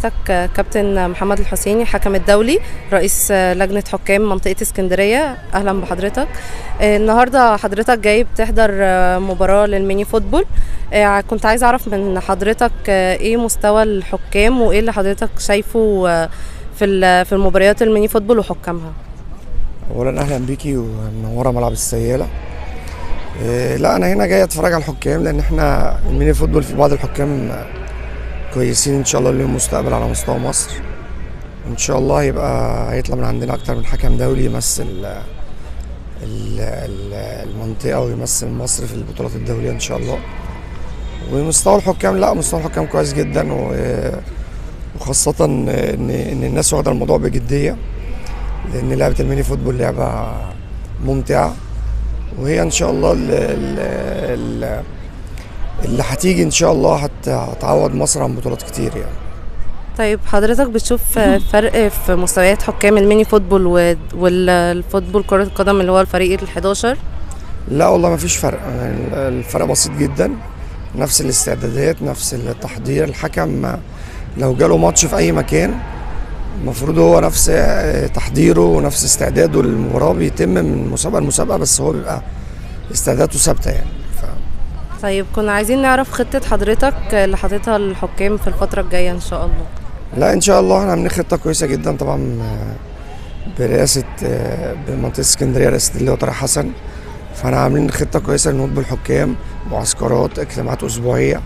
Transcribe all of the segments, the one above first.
حضرتك كابتن محمد الحسيني، حكم الدولي، رئيس لجنة حكام منطقة اسكندرية. أهلا بحضرتك. النهاردة حضرتك جاي بتحضر مباراة لل mini football. كنت عايزة أعرف من حضرتك إيه مستوى الحكام وإيه اللي حضرتك شايفه في المباريات ال mini football وحكامها. اولا اهلا بيكي ومنوره ملعب السياله. لا انا هنا جاي اتفرج على الحكام، لان احنا ال mini football في بعض الحكام كويسين ان شاء الله ليهم مستقبل على مستوى مصر. ان شاء الله يبقى هيطلع من عندنا اكتر من حكم دولي يمثل المنطقة ويمثل مصر في البطولات الدولية ان شاء الله. ومستوى الحكام، لا مستوى الحكام كويس جدا، وخاصة ان الناس واخده الموضوع بجديه، لان لعبه ال mini football لعبه ممتعه، وهي ان شاء الله اللي هتيجي ان شاء الله هتعوض مصر عن بطولات كتير يعني. طيب حضرتك بتشوف فرق في مستويات حكام ال mini football وال football كرة القدم اللي هو الفريق ال11؟ لا والله ما فيش فرق، يعني الفرق بسيط جدا، نفس الاستعدادات نفس التحضير. الحكم لو جاله ماتش في اي مكان المفروض هو نفس تحضيره ونفس استعداده للمباراة بيتم من مسابقة لمسابقة، بس هو بيبقى استعداداته ثابتة يعني. طيب كنا عايزين نعرف خطة حضرتك اللي حاططها للحكام في الفترة الجاية إن شاء الله. لا إن شاء الله احنا عاملين خطة كويسة جدا طبعا برئاسة بمنطقة اسكندرية، رئاسة اللواء طارق حسن. فاحنا عاملين خطة كويسة لنهوض بالحكام، معسكرات، اجتماعات أسبوعية،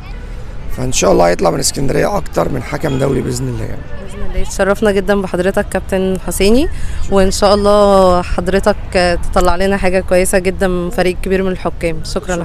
فإن شاء الله هيطلع من اسكندرية أكتر من حكم دولي بإذن الله يعني. بإذن الله. اتشرفنا جدا بحضرتك كابتن حسيني، وإن شاء الله حضرتك تطلع لنا حاجة كويسة جدا من فريق كبير من الحكام. شكرا.